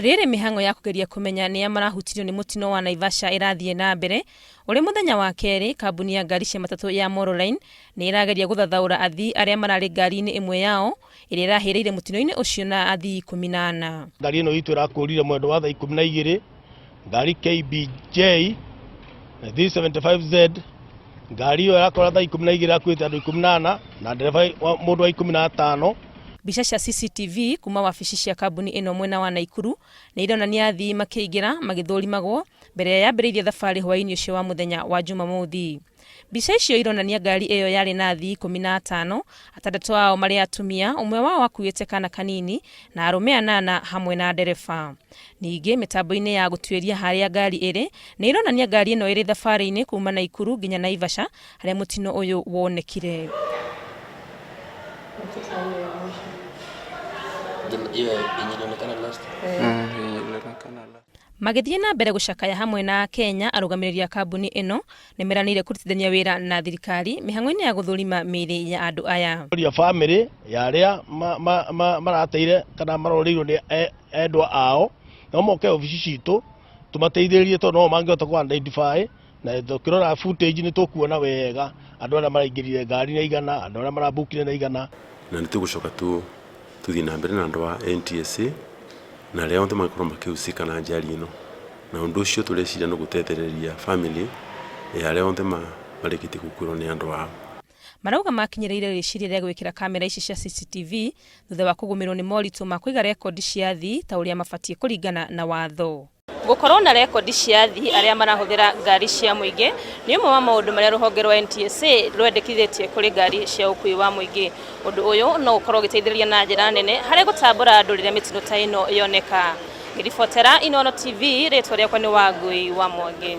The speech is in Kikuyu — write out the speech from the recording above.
Rĩrĩ mĩhang'o ya kũgeria kũmenya nĩa marahutirio nĩ mũtino wa Naivasha ĩrathiĩ na mbere, ũrĩ mũthenya wa kerĩ, kambuni ya ngari cia matatũ ya Moroline nĩ ĩrageria gũthathaũra athii arĩa mararĩ ngari-inĩ ĩmwe yao ĩrĩa ĩrahĩrĩire mũtino-inĩ ũcio na athii 14. Ngari ĩno itũ ĩrakũrire mwendo wa thaa 12, ngari KBJ 375Z. Ngari ĩyo yakora thaa 12 ĩrakuĩte andũ 14 na ndereba mũndũ wa 15. Mbica cia CCTV kuma wabici cia kambuni ĩno mwena wa Naikuru nĩ ironania athii makĩingĩra magĩthũrimagwo mbere ya yambĩrĩirie thabarĩ hwaĩ-inĩ ũcio wa mũthenya wa Jumamothi. Mbica icio ironania ngari ĩyo yarĩ na athii 15, atandatũ ao marĩ atumia, ũmwe wao akuĩte kana kanini, na arũme anana hamwe na ndereba. Ningĩ mĩtambo-inĩ ya gũtuĩria harĩa ngari ĩrĩ, nĩ ironania ngari ĩno ĩrĩ thabarĩ-inĩ kuma Naikuru nginya Naivasha harĩa mũtino ũyũ wonekire. Magĩthiĩ na mbere gũcakaya hamwe na Akenya, arũgamĩrĩri a kambuni ĩno nĩ meranĩire kũrutithania wĩra na thirikari mĩhang'o-inĩ ya gũthũrima mĩĩrĩ ya andũ aya. Ria bamĩrĩ ya arĩa marateire kana marorĩirwo nĩ endwa ao, no moke obici citũ tũmateithĩrĩrie, tondũ no mangĩhota kũ identify, na tũkĩrora footage nĩ tũkuona wega andũ arĩa maraingĩrire ngari na igana, andũ arĩa marabukire na igana. Na nĩ tũgũcoka tũthiĩ na mbere na andũ a NTSA na arĩa othe mangĩkorwo makĩhusika na njari ĩno, na ũndũ ũcio tũreciria nĩ gũtethereria family ya arĩa othe marĩkĩtie gũkuĩrwo nĩ andũ ao. Marauga makinyĩrĩire rĩciria rĩa gwĩkĩra kamera ici cia CCTV thutha wa kũgũmĩrwo nĩ moritũ ma kũiga rekondi cia athii ta ũrĩa mabatiĩ kũringana na watho. Gũkorwo na rekondi cia athii arĩa marahũthĩra ngari cia mũingĩ nĩ ũmwe wa maũndũ marĩa rũhonge rwa NTSA rwendekithĩtie kũrĩ ngari cia ũkuui wa mũingĩ. Ũndũ ũyũ no ũkorwo ũgĩteithĩrĩria na njĩra nene harĩ gũtambũra andũ rĩrĩa mĩtino ta ĩno yoneka. Ngĩribotera Inooro TV, rĩtwa rĩakwa nĩ Wangui wa Mwangi.